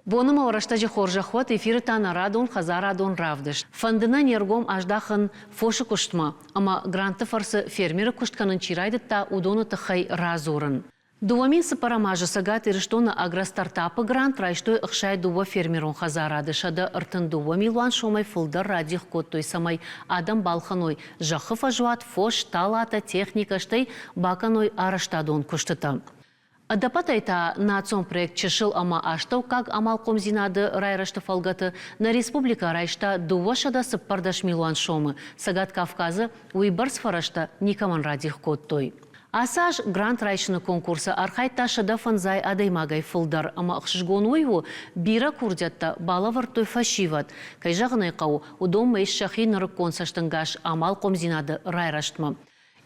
Боны ма рӕстӕджы хорзӕх уӕд эфиры та нӕ радон хӕдзарадон равдыст. Фӕнды нӕ не ргом аздахын фосы куыстмӕ ӕмӕ грантты фӕрцы фермеры куыст кӕнын чи райдыдта, уыдоны тыххӕй радзурын. 2004 азы Цӕгат Ирыстоны Агростартап-ы грант райстой 62 фермерон хӕдзарады 132 милуан сомӕй фылдӕр радих кодтой, цӕмӕй адӕм балхӕной зӕххы фӕзуат, фос, талатӕ, техникӕ, стӕй бакӕной арӕзтадон куыстытӕ. Ӕдӕппӕтӕй та национ проект чысыл ӕмӕ астӕуккаг амалхъомдзинады райрӕзты фӕлгӕты нӕ республикӕ райста 214 милуан сомы. Цӕгат Кавказы уыйбӕрц фӕрӕзтӕ никӕмӕн радих кодтой. Ацы аз грант райсыны конкурсы архайдта 105 адӕймагӕй фылдӕр ӕмӕ ӕхсызгон уый у, бирӕ курдиӕттӕ балӕвӕрдтой фӕсивӕд. Кӕй зӕгъын ӕй хъӕуы, уыдонмӕ ис сӕхи нырыккон цӕстӕнгас амалхъомдзинады райрӕзтмӕ.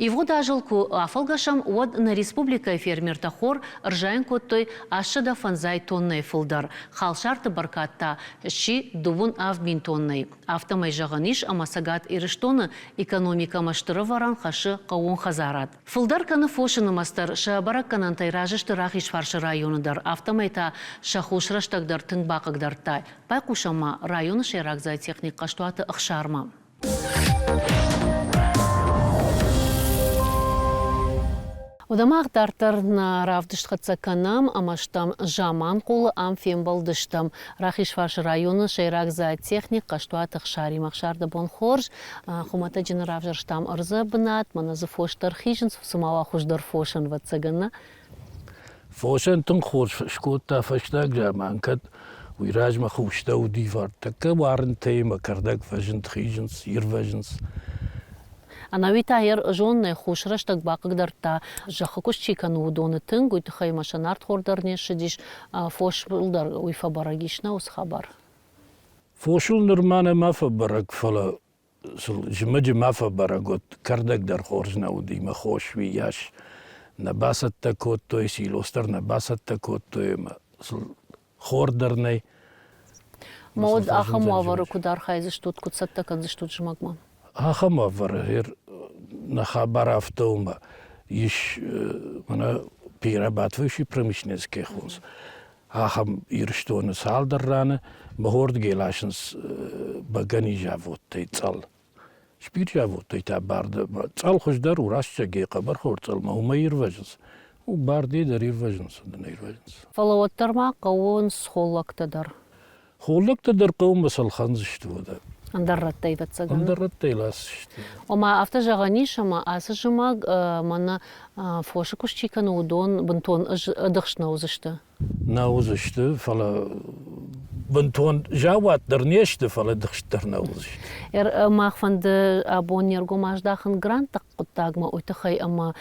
Ивгъуыд азыл куы афӕлгӕсӕм, уӕд нӕ республикӕйы фермертӕ хор ӕрзайын кодтой 805 тоннӕйы фылдӕр, халсарты бӕркад та сси 27 000 тоннӕйы. Афтӕмӕй зӕгъӕн ис, ӕмӕ Цӕгат Ирыстоны экономикӕмӕ стыр ӕвӕрӕн хӕссы хъӕууон хӕдзарад. Фылдӕр кӕны фосы нымӕц дӕр, сӕ бӕрӕггӕнӕнтӕй разы сты Рахизфарсы районы дӕр, афтӕмӕй та сӕ хус рӕстӕг дӕр тынг бахъыгдардта. Байхъусӕм ма районы сӕйраг зоотехник Хъӕстуаты Ӕхсармӕ. Уӕдӕ мах дарддӕр нӕ равдыст хӕццӕ кӕнӕм ӕмӕ стӕм Заманхъулы ам фембӕлдыстӕм Рахизфарсы районы сӕйраг зоотехник Хъӕстуаты Ӕхсаримӕ. Ӕхсар, дӕ бон хорз. Хуымӕтӕджы нӕ равзӕрстам ӕрдзы бынат, мӕнӕ дзы фос дӕр хизынц, цыма уа хуыздӕр фосӕн, ӕвӕццӕгӕн, нӕ? Фосӕн тынг хорз скодта фӕстаг заман, кӕд уый размӕ хустӕ уыди вӕрд. Тӕккӕ уарынтӕй ӕмӕ кӕрдӕг фӕзынд, хизынц, ирвӕзынц. Ӕнӕуи та йӕ зонынӕй хус рӕстӕг бахъыгдардта, зӕххы куыст чи кӕны, уыдоны тынг, уый тыххӕй ӕмӕ сӕ нартхор дӕр не ссыдис, фосыл дӕр уый фӕбӕрӕг ис, нӕ уыцы хабар? Фосыл нырма нӕма фӕбӕрӕг, фӕлӕ зымӕджы ма фӕбӕрӕг уӕд, кӕрдӕг дӕр хорз нӕ уыди мӕ хос уыйас нӕ бацӕттӕ кодтой, силос дӕр нӕ бацӕттӕ кодтой ӕмӕ сыл хор дӕр нӕй. Ма уӕд ахӕм уавӕры куыд архайдзыстут, куыд цӕттӕ кӕндзыстут зымӕгмӕ? Ахӕм уавӕры нӕ хабар афтӕ у мӕ ис мӕнӕ перерабатывающий промышленность кӕй хонынц, ахӕм Ирыстоны цалдӕр раны мыгъордгӕй ласынц бӕгӕныйы заводтӕй цъӕл. Спирт заводтӕй та барды цъӕл хуыздӕр у, растзӕгӕй хъӕбӕрхор цъӕлмӕ уымӕй ирвӕзынц. Бардӕй дӕр ирвӕзынц, нӕ ирвӕзынц. Фӕлӕ уӕддӕр ма хъӕуынц холлӕгтӕ дӕр. Холлӕгтӕ дӕр хъӕумӕ сӕлхӕндзысты уӕдӕ. Ӕндӕр рӕттӕй, ӕвӕццӕгӕн. Ӕндӕр рӕттӕй ласдзысты. Ома афтӕ зӕгъӕн ис, ӕмӕ ацы зымӕг мӕнӕ фосы куыст чи кӕны, уыдон бынтон ӕдыхст нӕ уыдзысты. Нӕ уыдзысты, фӕлӕ бынтон заууат дӕр не сты, фӕлӕ дыхст дӕр нӕ уыдзысты. Мах фӕнды абон не ргом аздахын грантты хъуыддагмӕ уый тыххӕй, ӕмӕ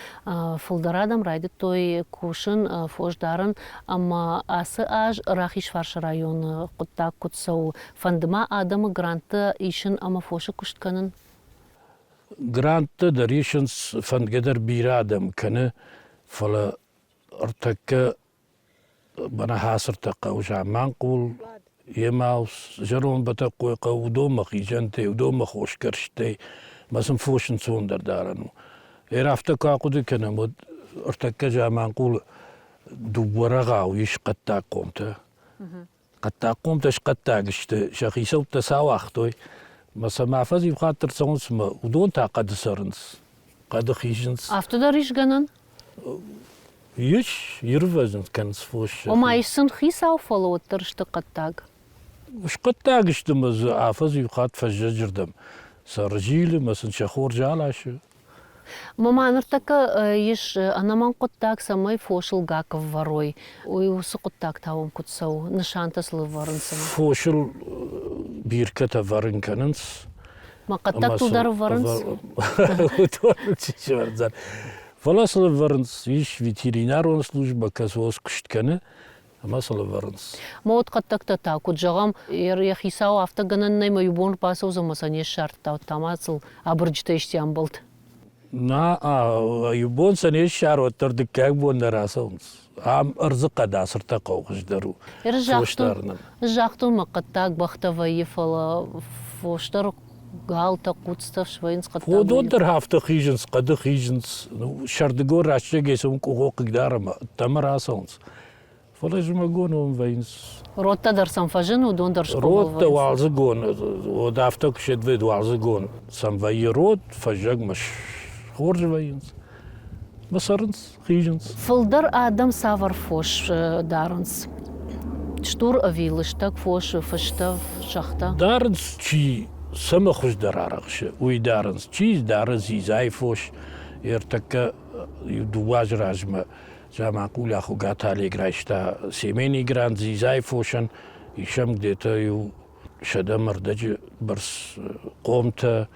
фылдӕр адӕм райдыдтой кусын, фос дарын ӕмӕ ацы аз Рахизфарсы районы хъуыддаг куыд цӕуы, фӕнды ма адӕмы гранттӕ исын ӕмӕ фосы куыст кӕнын? Гранттӕ дӕр исынц, фӕндгӕ дӕр бирӕ адӕм кӕны, фӕлӕ ӕртӕккӕ мӕнӕ Хацыртӕ хъӕуы Заманхъул, Емаус, зӕронд Бӕтӕхъойы хъӕу, уыдонмӕ хизӕнтӕй, уыдонмӕ хосгӕрстӕй мӕ сын фос ӕнцондӕр дарӕн у. Ӕр афтӕ куы ахъуыды кӕнӕм, уӕд ӕртӕккӕ Заманхъулы дыууӕ рӕгъау ис хъӕддаг хъомтӕ. Хъӕддаг хъомтӕ схъӕддаг сты, сӕ хицӕуттӕ сӕ ауагътой, мӕ сӕм афӕдз иу хатт ӕрцӕуынц мӕ уыдон та хъӕды цӕрынц, хъӕды хизынц. Афтӕ дӕр ис гӕнӕн? Ис, ирвӕзын кӕнынц фос. Ома ис сын хицау, фӕлӕ уӕддӕр сты хъӕддаг. Схъӕддаг сты мӕ дзы афӕдз иу хатт фӕззӕджырдӕм сӕ рзилы мӕ сын сӕ хорз аласы. Мама, ныртӕккӕ ис ӕнӕмӕнг хъуыддаг, цӕмӕй фосыл гакк ӕвӕрой. Уый уыцы хъуыддаг та уым куыд цӕуы? Нысантӕ сыл ӕвӕрынц цымӕ? Фосыл биркӕтӕ ӕвӕрын кӕнынц. Ма хъӕддӕгтыл дӕр ӕвӕрынц? Уыдон чи сӕвӕрдзӕн. Фӕлӕ сыл ӕвӕрынц, ис ветеринарон службӕ, кӕцы куыст кӕны, ӕмӕ сыл ӕвӕрынц. Ма уӕд хъӕддӕгтӕ та, куыд зӕгъӕм, йӕ хицау афтӕ гӕнӕн нӕй, мӕ иу бон бацӕудзӕн ӕмӕ сӕ не ссардта, уӕд та ма сыл абырджытӕ исти амбӕлд. На, иу бон сӕ не ссар, уӕддӕр дыккаг бон нӕ рацӕуынц. Ам ӕрдзыхъӕд ацыртӕ хъӕу хуыздӕр у. Фосдарынӕн. Загътон ма хъӕддаг бӕхтӕ вӕййы, фӕлӕ фос дӕр галтӕ, хъуцтӕ свӕййынц хъӕддаг. Уыдон дӕр афтӕ хизынц, хъӕды хизынц. Сӕрдыгон рӕстӕгӕй сӕм къухо хъыгдар ӕмӕ ӕддӕмӕ рацӕуынц. Фӕлӕ зымӕгон уым вӕййынц. Родтӕ дӕр сӕм фӕзыны, уыдон дӕр схъомыл Родтӕ уалдзыгон, уӕд афтӕ куы седвед уалдзыгон сӕм вӕййы род, фӕззӕгмӕ хорз вӕййынц. Мӕ цӕрынц, хизынц. Фылдӕр адӕм цавӕр фос дарынц? Стур ӕви лыстӕг фос, фыстӕ, сӕгътӕ? Дарынц, чи цӕмӕ хуыздӕр арӕхсы, уый дарынц. Чи дары дзидзайы фос, ӕртӕккӕ иу дыууӕ азы размӕ Заманхъулы Хуыгаты Олег райста семейный грант дзидзайы фосӕн, исӕм где-то иу 140 бӕрц хъомтӕ.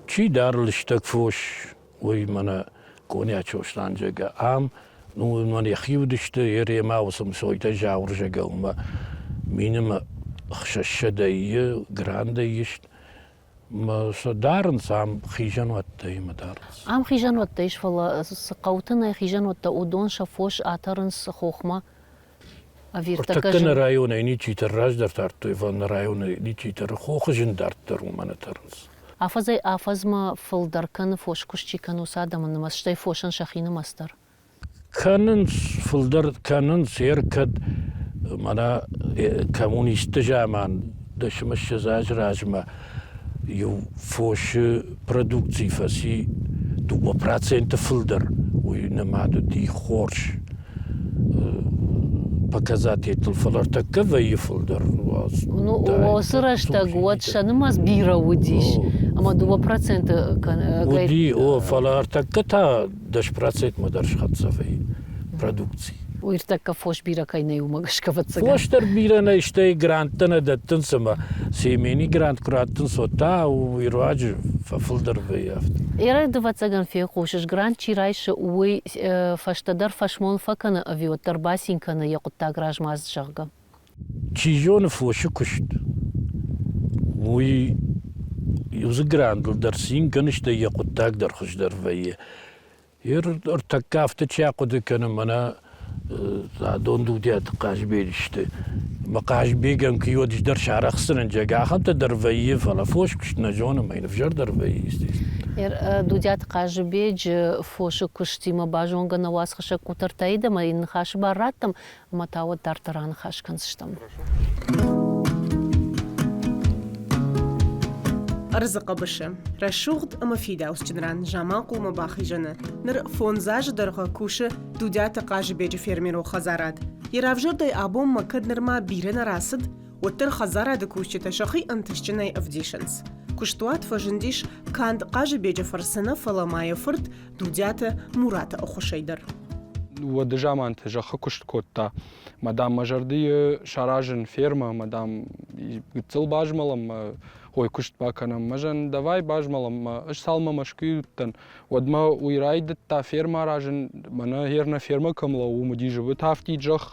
Чи дары лыстӕг фос, уый мӕнӕ Къониа Чослан зӕгъгӕ, ам, ну, уымӕн йӕхи уыдысты, Еремӕ уыцы мсойтӕ Зауыр зӕгъгӕ, уымӕ минымӕ 600-ы грандӕй ист. Сӕ дарынц ам хизӕнуӕттӕ ӕмӕ дарынц. Ам хизӕнуӕттӕ ис, фӕлӕ цы хъӕуты нӕй хизӕнуӕттӕ, уыдон сӕ фос атӕрынц хохмӕ. Ӕви Ӕртӕккӕ нӕ районӕй ничитӕр раздӕр тардтой, фӕлӕ нӕ районӕй ничитӕр хохы зын дарддӕр уымӕн нӕ тӕрынц. Афӕдзӕй-афӕдзмӕ фылдӕр кӕны фос куыст чи кӕны, уыцы адӕмы нымӕц, стӕй фосӕн сӕхи нымӕц дӕр. Кӕнынц, фылдӕр кӕнынц, ӕркӕд мӕнӕ коммунистты заман 10-20 азы размӕ иу фосы продукци фӕци 2% фылдӕр, уый нымад уыди хорз показательтыл, фӕлӕ ӕртӕккӕ вӕййы фылдӕр. Ну, уыцы рӕстӕг уӕд сӕ нымӕц бирӕ уыдис, ӕмӕ 2% Уыди, о, фӕлӕ ӕртӕккӕ та 10%-мӕ дӕр схӕццӕ вӕййы продукци. Ӕртӕккӕ фос бирӕ кӕй нӕй, уымӕ гӕсгӕ ӕвӕццӕгӕн. Фос дӕр бирӕ нӕй, стӕй гранттӕ нӕ дӕттынц ӕмӕ семени грант куы раттынц, уӕд та уый руаджы фӕфылдӕр вӕййы афтӕ. Эрӕ, ӕвӕццӕгӕн фехъусыс, грант чи райсы, уый фӕстӕдӕр фӕсмон фӕкӕны ӕви уӕддӕр бацин кӕны йӕ хъуыддаг размӕ, зӕгъгӕ? Чи зоны фосы куыст, уый иу дзы грантыл дӕр цин кӕны, стӕй йӕ хъуыддаг дӕр хуыздӕр вӕййы. Ӕртӕккӕ афтӕ чи ахъуыды кӕны, мӕнӕ адон Дудиаты Хъазбег сты. Мӕ Хъазбегӕн куы уӕд дӕр сарӕхсдзынӕн, зӕгъгӕ, ахӕмтӕ дӕр вӕййы, фӕлӕ фос куыст нӕ зоны, мӕ йын ӕвзӕр дӕр вӕййы, естественно. Дудиаты Хъазыбеджы фосы куыстимӕ базонгӕ нӕ уацхӕссӕг Къутӕртӕй ӕмӕ йын ныхасы бар раттӕм, ӕмӕ та уӕд дарддӕр аныхас кӕндзыстӕм. Ӕрдзы хъӕбысы, рӕсугъд ӕмӕ фидауцджын ран Заманхъулмӕ бахизӕны ныр фондз азы дӕргъы кусы Дудиаты Хъазыбеджы фермерон хӕдзарад. Йӕ равзӕрдӕй абонмӕ кӕд нырма бирӕ нӕ рацыд, уӕддӕр хӕдзарады кусджытӕ сӕхи ӕнтыстджынӕй ӕвдисынц. Куыстуат фӕзындис канд Хъазыбеджы фӕрцы нӕ, фӕлӕ ма йӕ фырт Дудиаты Мураты ӕххуысӕй дӕр. Уӕды заманты зӕххы куыст кодта. Мӕ, дам, мӕ зӕрдыйы саразын фермӕ, мӕ, дам, гыццыл базмӕлӕм, мӕ хой куыст бакӕнӕм. Мӕ зӕн, давай базмӕлӕм, мӕ ӕз цалынмӕ Мӕскуыйы уыдтӕн, уӕдмӕ уый райдыдта фермӕ аразын, мӕнӕ гъер нӕ фермӕ кӕм лӕууы, уым уыди зыбыт афтид зӕхх,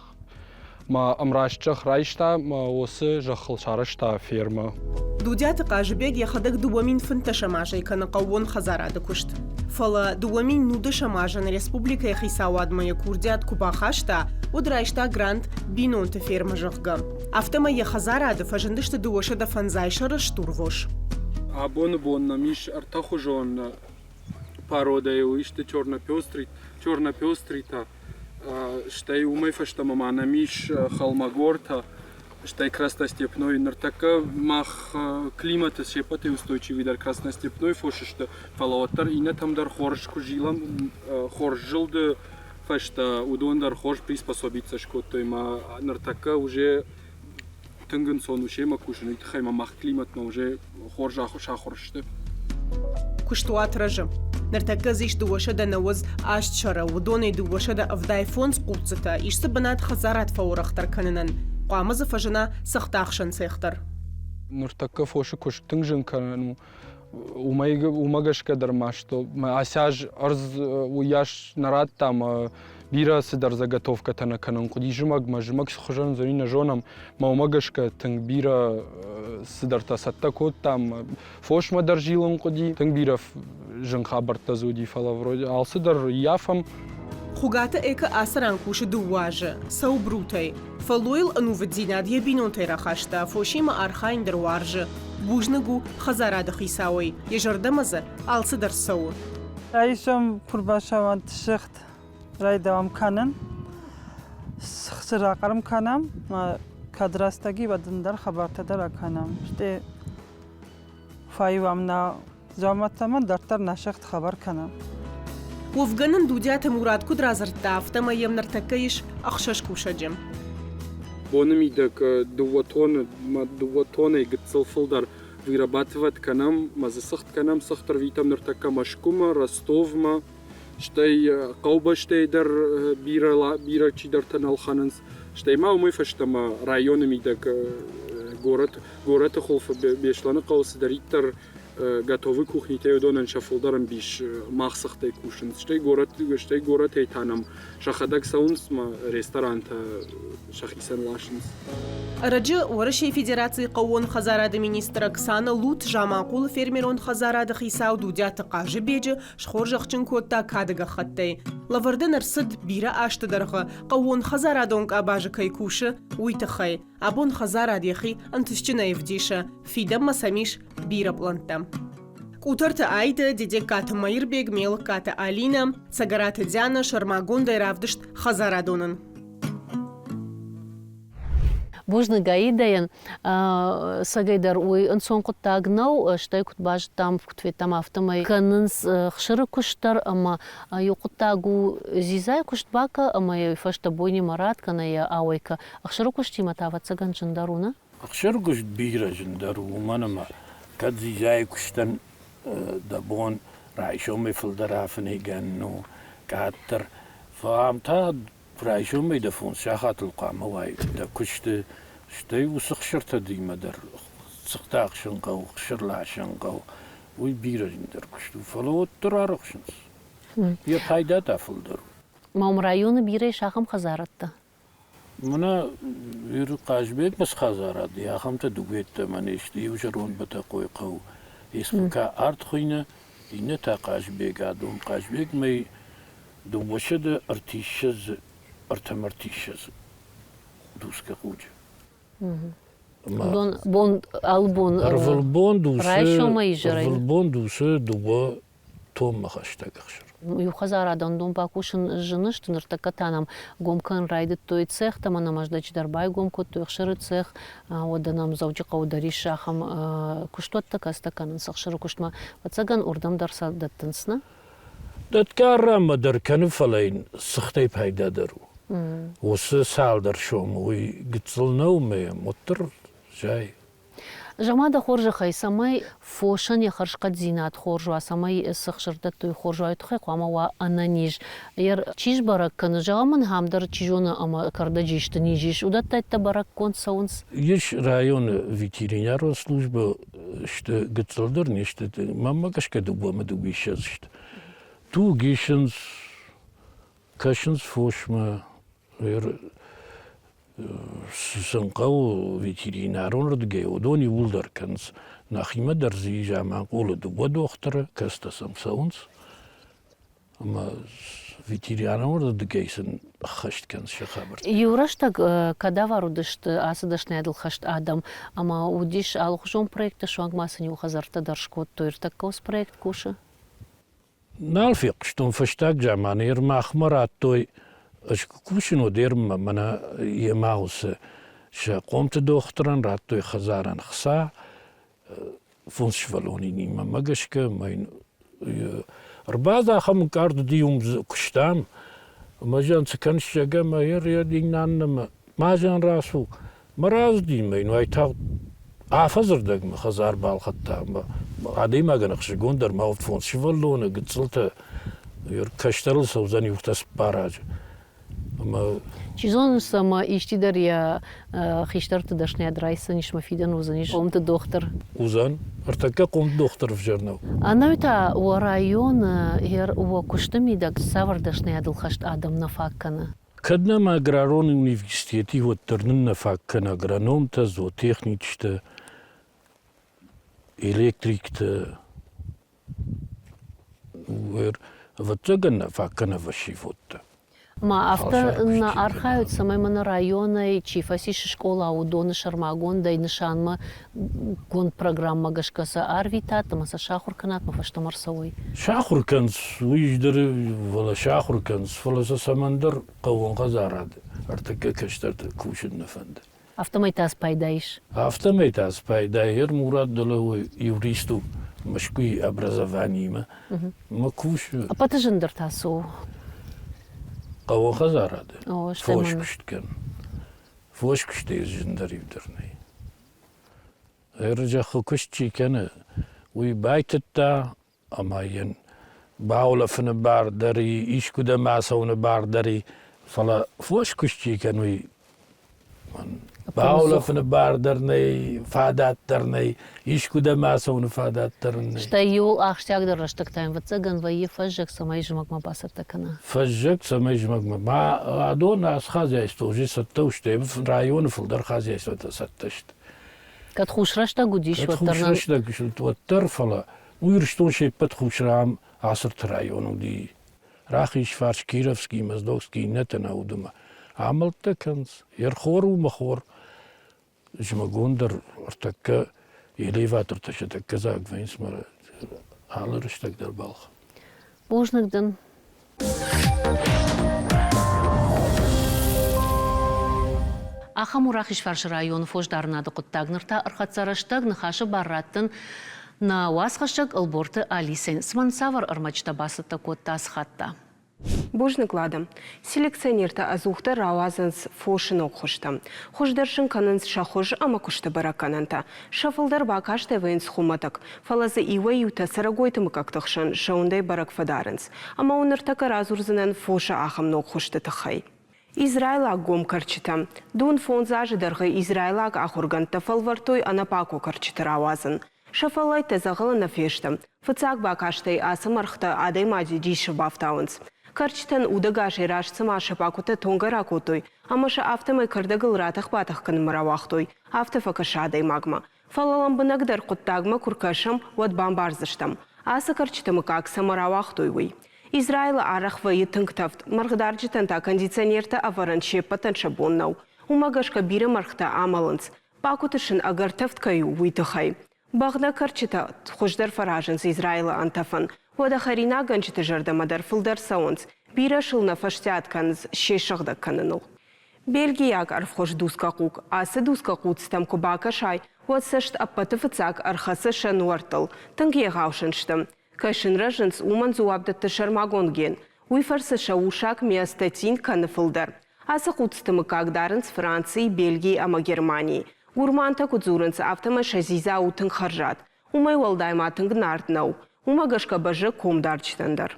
Мӕ ӕмраст зӕхх райста мӕ уыцы зӕххыл сарӕзта фермӕ. Дудиаты Хъазыбег йӕхӕдӕг 2015 азӕй кӕны хъӕууон хӕдзарады куыст. Фӕлӕ 2019 азы нӕ республикӕйы хицауадмӕ йӕ курдиат куы бахаста, уӕд райста грант «Бинонты фермӕ», зӕгъгӕ. Афтӕмӕй йӕ хӕдзарады фӕзындысты 250 сӕры стурвос. Абоны бон нӕм ис ӕртӕхуызон пародӕйыл исты чернопестритӕ, стӕй уымӕй фӕстӕмӕ ма нӕм ис холмогортӕ, стӕй красностепной. Ныртӕккӕ мах климаты се ппӕтӕй устойчивыйдӕр красностепной фос сты, фӕлӕ уӕддӕр иннӕтӕм дӕр хорз куы зилӕм, хорз зылды фӕстӕ уыдон дӕр хорз приспособиться скодтой ӕмӕ ныртӕккӕ уже тынг ӕнцон у семӕ кусын, уый тыххӕй ма мах климатмӕ уже хорз сахуыр сты. Куыстуат рӕзы. Ныртӕккӕ дзы ис 298 сӕры, уыдонӕй 275 хъуццытӕ, ис дзы бынат хӕдзарад фӕуӕрӕхдӕр кӕнынӕн. Хъуамӕ дзы фӕзына цыхтахсӕн цех дӕр. Ныртӕккӕ фосы куыст тынг зын кӕнӕн у. Уымӕй уымӕ гӕсгӕ дӕр ма что ацы аз ӕрдз уыйас нӕ радта ӕмӕ бирӕ цыдӕр заготовкӕтӕ нӕ кӕнын хъуыди зымӕгмӕ. Зымӕг цы хуызӕн уыдзӕни, нӕ зонӕм. Мӕ уымӕ гӕсгӕ тынг бирӕ цыдӕртӕ цӕттӕ кодтам. Фосмӕ дӕр зилын хъуыди. Тынг бирӕ зын хабӕрттӕ дзы уыди, фӕлӕ вроде алцыдӕр ййафӕм. Хуыгаты Эка ацы ран кусы дыууӕ азы, цӕуы Брутӕй. Фӕллойыл ӕнувыддзинад йӕ бинонтӕй рахаста, фосимӕ архайын дӕр уарзы. Бузныг у хӕдзарады хицауӕй, йӕ зӕрдӕмӕ дзы алцыдӕр цӕуы. Райсом куы рбацӕуӕнт сыгъд райдауӕм кӕнын. Цы рахъарм кӕнӕм, ма кӕд рӕстӕги, уӕд ӕндӕр хабӕрттӕ дӕр акӕнӕм. Стӕй фӕивӕм нӕ дзаумӕттӕ ӕмӕ дарддӕр нӕ сыгъд хабар кӕнӕм. Уӕвгӕ нын Дудиаты Мурат куыд радзырдта, афтӕмӕй йӕм ныртӕккӕ ис ӕхсӕз кусӕджы. Боны мидӕг дыууӕ тоны, дыууӕ тонӕй гыццыл фылдӕр вырабатывать кӕнӕм, ӕмӕ дзы цыхт кӕнӕм, цыхт ӕрвитӕм ныртӕккӕ Мӕскуымӕ, Ростовмӕ, стӕй хъӕубӕстӕй дӕр бирӕ, бирӕ чидӕртӕ нӕ ӕлхӕнынц. Стӕй ма уымӕй фӕстӕмӕ районы мидӕг горӕт, горӕты хуылфы Беслӕны хъӕуы цыдӕриддӕр готовый кухнитӕ уыдонӕн сӕ фылдӕр ӕмбис мах цыхтӕй кусынц. Стӕй горӕт, стӕй горӕтӕй та нӕм сӕхӕдӕг цӕуынц ӕмӕ ресторантӕ сӕхицӕн ласынц. Ӕрӕджы Уӕрӕсейы Федерацийы хъӕууон хӕдзарады министр Оксана Лут Заманхъулы фермерон хӕдзарады хицау Дудиаты Хъазыбеджы схорзӕхджын кодта кады гӕххӕттӕй. Лӕвӕрд ын ӕрцыд бирӕ азты дӕргъы хъӕууон хӕдзарадон къабазы кӕй кусы, уый тыххӕй. Абон хӕдзарад йӕхи ӕнтыстджынӕй ӕвдисы, фидӕнмӕ сӕм ис бирӕ пълӕнттӕ. Къутӕрты Айдӕ, Дедегкаты Мӕирбег, Мелыккаты Алинӕ, Цӕгӕраты Дианӕ сӕрмагондӕй равдыст хӕдзарадонӕн. Бузныг Аидӕйӕн. Цӕгӕйдӕр уый ӕнцон хъуыддаг нӕу, стӕй куыд базыдтам, куыд федтам, афтӕмӕй кӕнынц хсыры куыст дӕр ӕмӕ иу хъуыддаг у дзидзайы куыст бакӕ ӕмӕ йӕ фӕстӕ бойнимӕ ратт кӕнӕ йӕ ауӕй кӕ. Ӕхсыры куыстимӕ та ӕвӕццӕгӕн зындӕр у, нӕ? Ӕхсыры куыст бирӕ зындӕр у, уымӕн ӕмӕ кӕд дзидзайы куыстӕн дӕ бон райсомӕй фылдӕр афынӕйгӕнӕн у, къаддӕр, фӕлӕ ам та райсомӕй дӕ фондз сахатыл хъуамӕ уай дӕ куысты, стӕй уыцы хсыртӕ димӕ дӕр цыхт ахсын хъӕуы, хсыр ласын хъӕуы. Уый бирӕ зындӕр куыст у, фӕлӕ уӕддӕр арӕхсынц. Йӕ пайда та фылдӕр у. Ма уым районы бирӕ ис ахӕм хӕдзарӕдтӕ? Мӕнӕ Иры Хъазбегмӕ цы хӕдзарад и, ахӕмтӕ дыууӕйеддӕмӕ не сты. Иу зӕронд Бӕтӕхъойы хъӕу СПК арт хуыйны, иннӕ та Хъазбег адон. Хъазбегмӕ дыууӕсӕдӕ ӕртиссӕдз ӕртӕм ӕртиссӕдз дусгӕ хъуджы. Бон, бон, албон ӕрвылбон дусы райсомӕй изӕрӕй. Ӕрвылбон дусы дыууӕ томмӕ хӕстӕг ӕхсыр. Иу хӕдзарадон дон бакусын зын сты, ныртӕккӕ та нӕм гом кӕнын райдыдтой цехтӕ, мӕнӕ Мӕздӕджы дӕр байгом кодтой ӕхсыры цех, уӕдӕ нӕм Дзӕуджыхъӕуы дӕр ис ахӕм куыстуӕттӕ, кӕцытӕ кӕнынц ӕхсыры куыстмӕ. Ӕвӕццӕгӕн, уырдӕм дӕр сӕ дӕттынц, нӕ? Дӕтгӕ ӕрраммӕ дӕр кӕны, фӕлӕ йын цыхтӕй пайдадӕр у. Уыцы цалдӕр сомы уый гыццыл нӕу ӕмӕ йӕм уӕддӕр зайы. Зӕгъ-ма дӕ хорзӕхӕй, цӕмӕй фосӕн йӕ хӕрзхъӕддзинад хорз уа, цӕмӕй цы хсырдӕттой хорз уа, уый тыххӕй хъуамӕ уа ӕнӕниз. Чи сбӕрӕг кӕны, зӕгъӕм мын ахӕм дӕр чи зоны ӕмӕ кӕрдӕджы исты низ ис, уыдӕттӕ бӕрӕггонд цӕуынц? Ис районы ветеринарон службӕ сты гыццылдӕр не сты, мӕнмӕ гӕсгӕ дыууӕ ӕмӕ дыууиссӕдз сты. Туг исынц, кӕсынц фосмӕ, цы сын хъӕуы ветеринарон рдыгӕй, уыдон иууылдӕр кӕнынц. Нӕхимӕ дӕр дзы ис Заманхъулы дыууӕ дохтыры, кӕцытӕ сӕм цӕуынц. Ӕмӕ ветеринарон рдыгӕй сын ӕххӕст кӕнынц сӕ хабӕрттӕ. Иу рӕстӕг кадавар уыдысты ацы дӕсныйадыл хӕст адӕм ӕмӕ уыдис алыхуызон проекттӕ, суанг ма сын иу хӕдзӕрттӕ дӕр скодтой. Ӕртӕккӕ уыцы проект кусы? Нал фехъуыстон фӕстаг заманы Ермахмӕ радтой, ӕз куы кусын, уӕд Ерммӕ мӕнӕ йемӕ уыцы сӕ хъомты дохтырӕн радтой хӕдзарӕн хца, фондз сывӕллоны мӕнмӕ гӕсгӕ ӕмӕ йын ӕрбаздӕхӕм ӕнкъард уыди, уым куыстам. Ӕмӕ зӕгъын, цы кӕныс, зӕгъгӕ, ӕмӕ йӕ иннӕмӕ ма зӕгъын рацу. Мӕ разди ӕмӕ йын уайтагъд афӕдзырдӕгмӕ хӕдзар балхӕдта ӕмӕ адӕймагӕн ӕхсызгон дӕр ма уыд фондз сывӕллоны, гыццылтӕ, кӕстӕрыл цӕудзӕн иутӕ цыппар азы. Ӕмӕ Чи зоны, ӕмӕ исчи дӕр йӕ хистӕрты дӕсныйад райсдзӕнис ӕмӕ фидӕн уыдзӕнис хъомты дохтыр. Уыдзӕн. Ӕртӕккӕ хъомты дохтыр ӕвзӕр нӕу. Ӕнӕуи та уӕ районы уӕ куысты мидӕг цавӕр дӕсныйадыл хӕст адӕм нӕ фаг кӕны? Кӕд нӕм аграрон университети, уӕддӕр нын нӕ фаг кӕны агрономтӕ, зоотехничтӕ, электриктӕ. Ӕвӕццӕгӕн нӕ фаг кӕны фӕсивӕдтӕ. Ма афтӕ нӕ архайут, цӕмӕй мӕнӕ районӕй чи фӕцис скъола, уыдоны сӕрмагондӕй нысанмӕ гонд программӕ гӕсгӕ сӕ арвитат ӕмӕ сӕ сахуыр кӕнат ӕмӕ фӕстӕмӕ ӕрцӕуой? Сахуыр кӕнынц, уый дӕр, фӕлӕ сахуыр кӕнынц, фӕлӕ сӕ цӕмӕндӕр хъӕууон хӕдзарад. Ӕртыккӕ кӕстӕрты кусын нӕ фӕнды. Афтӕмӕй та спайда ис? Афтӕмӕй та спайда. Ер Мурат дӕлӕ юрист у Мӕскуыйы образованиимӕ. Мӕ кусы. Ӕппӕты зындӕр та цы у? Хъӕуы хӕдзарады. Фос куыст кӕнын. Фос куыстӕй зындӕр иу дӕр нӕй. Ӕрзӕххы куыст чи кӕны, уый байтыдта ӕмӕ йын баулӕфыны бар дӕр и, искуыдӕм ацӕуыны бар дӕр и, фӕлӕ фос куыст чи кӕны, уый баулӕфыны бар дӕр нӕй, фадат дӕр нӕй, искуыдӕм ацӕуыны фадат дӕр нӕй. Стӕй иуыл ахсджиагдӕр рӕстӕг та ӕвӕццӕгӕн вӕййы фӕззӕг, цӕмӕй зымӕгмӕ бацӕттӕ кӕна. Фӕззӕг, цӕмӕй зымӕгмӕ. Ма адон ацы хозяйство уже цӕттӕ сты, районы фылдӕр хозяйствотӕ цӕттӕ сты. Кӕд хус рӕстӕг уыдис, Кӕд хус рӕстӕг уӕддӕр, фӕлӕ ну, Ирыстон се ппӕт хусрам Ацырты район уыди. Рахизфарс, Кировский, Моздокский, иннӕтӕ нӕ уыдымӕ. Амӕлттӕ кӕнынц. Ӕрхор у мӕ хор. Зымӕгон дӕр ӕртӕккӕ элеватортӕ сӕ тӕккӕ дзаг вӕййынц мӕ алы рӕстӕг дӕр балхӕн. Бузныг дын. Ахӕм у Рахизфарсы районы фосдарынады хъуыддаг. Ныр та ӕрхӕццӕ рӕстӕг ныхасы бар раттын нӕ уацхӕссӕг Ӕлборты Алисӕн. Цымӕ цавӕр ӕрмӕджытӕ бацӕттӕ кодта ацы хатт та? Бузныг, Лада. Селекционертӕ ӕдзухдӕр рауадзынц фосы ног хуызтӕ. Хуыздӕр сын кӕнынц сӕ хуыз ӕмӕ куысты бӕрӕггӕнӕнтӕ. Сӕ фылдӕр бакастӕй вӕййынц хуымӕтӕг, фӕлӕ дзы иуӕй-иутӕ цӕрӕгойты мыггӕгты хсӕн сӕ уындӕй бӕрӕг фӕдарынц. Ӕмӕ уын ныртӕккӕ радзурдзынӕн фосы ахӕм ног хуызты тыххӕй. Израилаг гом кӕрчытӕ. Дон фондз азы дӕргъы израилаг ахуыргӕндтӕ фӕлвӕрдтой ӕнӕпако кӕрчыты рауадзын. Сӕ фӕллӕйттӕ дзӕгъӕлы нӕ фесты. Фыццаг бакастӕй ацы мӕргътӕ адӕймаджы дисы бафтауынц. Кӕрчытӕн удӕгасӕй раст цыма сӕ пакуытӕ тонгӕ ракодтой ӕмӕ сӕ афтӕмӕй кӕрдӕгыл ратӕх-батӕх кӕнынмӕ рауагътой, афтӕ фӕкӕсы адӕймагмӕ. Фӕлӕ лӕмбынӕгдӕр хъуыддагмӕ куы ркӕсӕм, уӕд бамбардзыстӕм, ацы кӕрчыты мыггаг цӕмӕ рауагътой, уый. Израилы арӕх вӕййы тынг тӕвд, мӕргъдарджытӕн та кондиционертӕ ӕвӕрын се ппӕтӕн сӕ бон нӕу. Уымӕ гӕсгӕ бирӕ мӕргътӕ амӕлынц. Пакуыты сын ӕгӕр тӕвд кӕй у, уый тыххӕй. Бӕгънӕг кӕрчытӕ хуыздӕр фӕразынц Израилы ӕнтӕфӕн. Уӕдӕ хӕринаггӕнджыты зӕрдӕмӕ дӕр фылдӕр цӕуынц, бирӕ сыл нӕ фӕстиат кӕнынц се сыгъдӕг кӕныныл. Бельгийаг ӕрвхуыз дускахъуг. Ацы дускахъуцтӕм куы бакӕсай, уӕд цӕст ӕппӕты фыццаг ӕрхӕцы сӕ нуӕрттыл. Тынг егъау сын сты. Кӕй сын рӕзынц, уымӕн дзуапп дӕтты сӕрмагонд ген. Уый фӕрцы сӕ урсаг миостатин кӕны фылдӕр. Ацы хъуццыты мыггаг дарынц Францийы, Бельгийы ӕмӕ Германийы. Гурмантӕ куыд дзурынц, афтӕмӕй сӕ дзидза у тынг хӕрзад. Уымӕй уӕлдай ма тынг нард нӕу. Уымӕ гӕсгӕ бӕззы комдарджытӕн дӕр.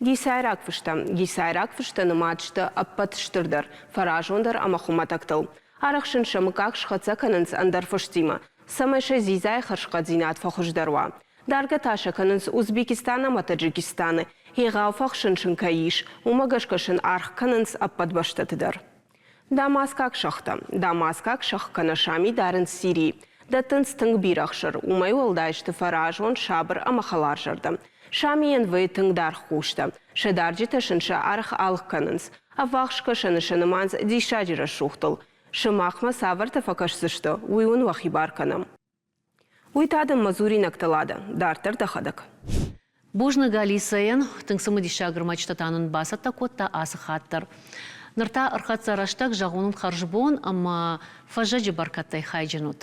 Гисайраг фыстӕ. Гисайраг фыстӕ нымад сты ӕппӕт стырдӕр, фӕразондӕр ӕмӕ хуымӕтӕгтыл. Арӕх сын сӕ мыггаг схӕццӕ кӕнынц ӕндӕр фыстимӕ, цӕмӕй сӕ дзидзайы хӕрзхъӕддзинад фӕхуыздӕр уа. Даргӕ та сӕ кӕнынц Узбекистан ӕмӕ Таджикистаны, егъау фӕхсын сын кӕй ис, уымӕ гӕсгӕ сын аргъ кӕнынц ӕппӕт бӕстӕты дӕр. Дамаскаг сӕгътӕ. Дамаскаг сӕгъ кӕнӕ сами дарынц Сирийы. Дӕттынц тынг бирӕ ӕхсыр, уымӕй уӕлдай сты фӕразон, сабыр ӕмӕ хӕларзӕрдӕ. Самийӕн вӕййы тынг даргъ хъустӕ. Сӕ дарджытӕ сын сӕ аргъ алыг кӕнынц. Ӕввахс скӕсӕны сӕ нымайынц диссаджы рӕсугъдыл. Сымахмӕ цавӕртӕ фӕкӕсдзысты, уый уын уӕхи бар кӕнӕм. Уый та дын мӕ дзуринӕгтӕ Лада, дарддӕр дӕхӕдӕг. Бузныг Алисӕйӕн, тынг цымыдисаг ӕрмӕджытӕ та нын бацӕттӕ кодта ацы хатт дӕр. Ныр та ӕрхӕццӕ рӕстӕг зӕгъон уын хӕрзбон ӕмӕ фӕззӕджы бӕркӕдтӕй хайджын ут.